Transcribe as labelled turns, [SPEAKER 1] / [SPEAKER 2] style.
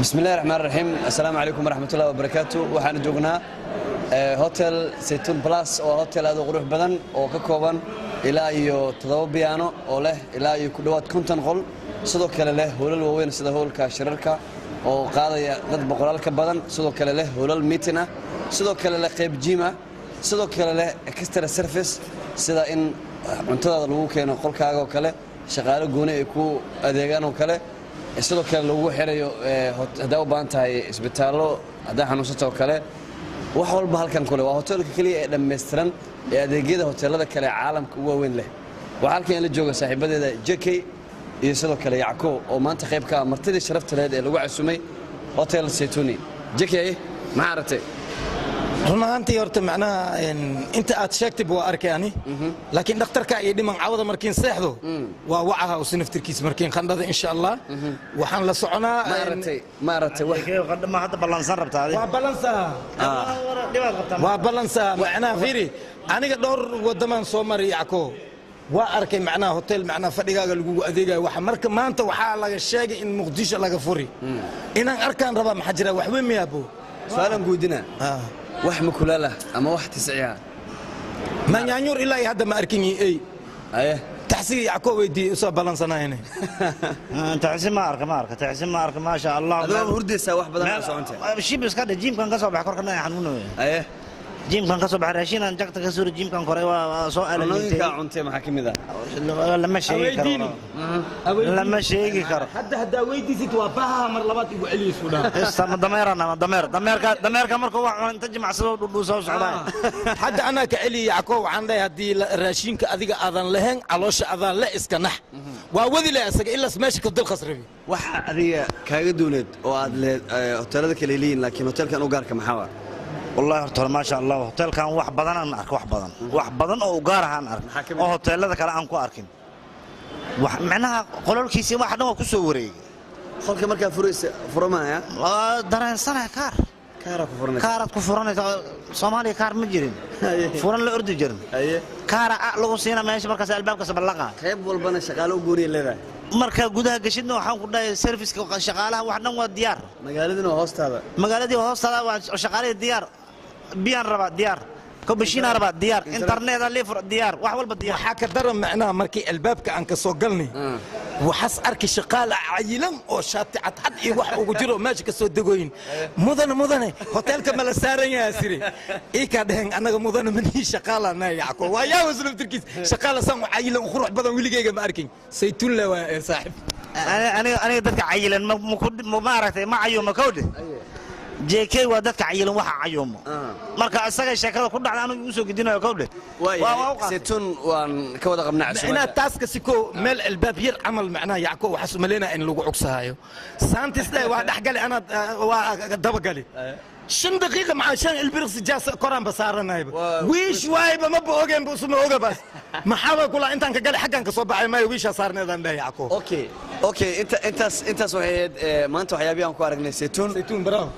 [SPEAKER 1] Bismi illahi raxmaan raxiim. Assalaamu calaykum waraxmatullahi wabarakaatu. Waxaanu joognaa Hotel Saytuun Plus, oo hotel aad u qurux badan oo ka kooban ilaa iyo 7 biyaano, oo leh ilaa iyo ku dhowaad 50 qol, sidoo kale leh hoolal waaweyn sida hoolka shirarka oo qaadaya dad boqolaal ka badan, sidoo kale leh hoolal meeting ah, sidoo kale leh qayb gym ah, sidoo kale leh extra service sida in cuntadaada lagu keeno qolkaaga oo kale, shaqaalo gooni ay ku adeegaan oo kale, sidoo kale lagu xirayo haddaa u baahan tahay isbitaallo, haddaa xanuunsata oo kale, wax walba halkan kule. Waa hoteelka keliya ee dhammaystiran ee adeegyada hoteelada kale ee caalamka ugu waaweyn leh. Waxaa halkan la jooga saaxiibadeeda Jekey iyo sidoo kale Yacko, oo maanta qayb ka ah martidii sharafta lehed ee lagu casumay Hotel Saytuni. Jekey, maxaa aragtay?
[SPEAKER 2] Run ahaantii horta macnaha inta aad sheegtayba waa arkay ani, laakiin dhakhtarka iyo dhiman cawada markiin seexdo waa wacaha usi naftirkiis markiin qandhada, insha Allah waxaan la soconaa.
[SPEAKER 1] Ma aragtay, ma aragtay wax?
[SPEAKER 3] Ma hadda ballansan rabtaa adi?
[SPEAKER 2] Waa balansaa.
[SPEAKER 3] Dhibaad qabtaa.
[SPEAKER 2] Waa balansaa. Macnaha fiiri, aniga dhowr wadamaan soo maray, Yacko, waa arkay macnaha hotel macnaha fadhigaaga lagugu adeegayo. Waxa marka maanta waxaa laga sheegay in Muqdisho laga furi, inaan arkaan rabaa. Maxaa jira? Wax weyn miyaabo?
[SPEAKER 1] Su-aalan guudina, wax makulaal ah ama wax tisciya?
[SPEAKER 2] Ma nyaanyuur ilaa iyo hadda ma arkin ey.
[SPEAKER 1] Aye.
[SPEAKER 2] Taxsiga Yacko weydiiyey, usoo balansanayne.
[SPEAKER 3] Taxsi ma arka, ma arka, taxsi ma arka, maasha Allah.
[SPEAKER 1] Adoo hurdaysaa wax badan aa soconta.
[SPEAKER 3] Shib iska dhe, gymkan ka soo baxay, korka dhan xanuunayo.
[SPEAKER 1] Aye.
[SPEAKER 3] Gymkan ka soo baxay, raashinaan jagta ka suuri, gymkan koray, waa soo
[SPEAKER 1] cunooyinkaa
[SPEAKER 3] alamiintay.
[SPEAKER 1] Cuntay maxaa ka mid ah?
[SPEAKER 3] Lama sheegi karo, lama sheegi karo.
[SPEAKER 2] Hadda haddaa weydiisid waa bahaha mar labaad igu celiyisu dhaa.
[SPEAKER 3] Ista ma dameerana, ma dameer, dameerka, dameerka markuu wax cuno inta jimicsado dhudhuusa u socdaa.
[SPEAKER 2] Hadda anaa ka celiya Yacko, waxaan leeyahay haddii raashinka adiga aadan lahayn, caloosha adaan le iska nax, waa wadi leh isaga ilaas meesha ka dulkhas rabi.
[SPEAKER 1] Waxa adiga kaaga duuneed oo aad lehed hoteelada kale leeyihin laakiin hoteelkan u gaarka maxaa waa?
[SPEAKER 3] Wallahi horta hore, maasha Allah, hoteelkan wax badan aan ark, wax badan, wax badan oo u gaar ah aan ark.
[SPEAKER 1] Maxaa ka mid
[SPEAKER 3] oo
[SPEAKER 1] ah?
[SPEAKER 3] Hoteelada kale aan ku arkin wax macnaha qolalkiisii wax dhan waa ku soo wareegay.
[SPEAKER 1] Qolka markaa furaysa furamaya?
[SPEAKER 3] Waa dareensanaya kaar.
[SPEAKER 1] Kaaraa ku furanaysa?
[SPEAKER 3] Kaaraad ku furanaysa. Soomaaliya kaar ma jirin, furan la ordi jirin.
[SPEAKER 1] Haye.
[SPEAKER 3] Kaara a lagu siina meesha markaas albaabkaas ballaqa.
[SPEAKER 1] Qayb walbana shaqaalo u gooniya leedahay.
[SPEAKER 3] Marka gudaha geshidna waxaan ku dhahay serviceka shaqaalaha wax dhan waa diyaar.
[SPEAKER 1] Magaaladuna waa hoostaada.
[SPEAKER 3] Magaaladii hoostaada waa shaqaalihii diyaar, biyaan rabaa diyaar, kobashiinaa rabaa diyaar, internet liifur diyaar, wax walba diyaar.
[SPEAKER 2] Waxaa ka daran macnaha markii albaabka aan ka soo galnay, waxaas arki shaqaala cayilan oo shaati cadcad iyo wax ugu jiro meesha ka soo degoyin. Mudane, mudane, hoteelka ma la saaran yahaa? Siri ii kaa dheheen annaga mudane manii, shaqaala nahay. Yacko waa yaa wasnaftirkiis shaqaala saan u cayilan u qurux badan weligeyga ma arkin. Saytuun le waa ee saaxib.
[SPEAKER 3] Aniga dadka cayilan ma aragtay, ma cayuumo kowdhe. JK waa dadka cayilan waxa cayuumo. Marka isaga sheekada ku dhacda anigu igu soo gedinayo kowdhe. Waa u qaatay.
[SPEAKER 1] Saytuun waan ka wada qabnaa
[SPEAKER 2] macnaha
[SPEAKER 1] casuumadda.
[SPEAKER 2] Taaska siko meel albaab yar camal macnaha Yacko waxaas umaleynaya in lagu cugsahayo saantis dheh, waa dhexgali anaad waa dabagali 5 daqiiqa maxaa 5 ilbiriqsi jaas koraan ba saaranayba. Wiish waayba maba ogeen ba usuma oga baas maxaaba kula intaan ka gali xaggan ka soo baxay maayo wiishaa saarneedaan dhahay Yacko.
[SPEAKER 1] Okay, intaas waxay ahayd maanta waxyaabihii aan ku aragnay Saytuun.
[SPEAKER 2] Saytuun, bravo.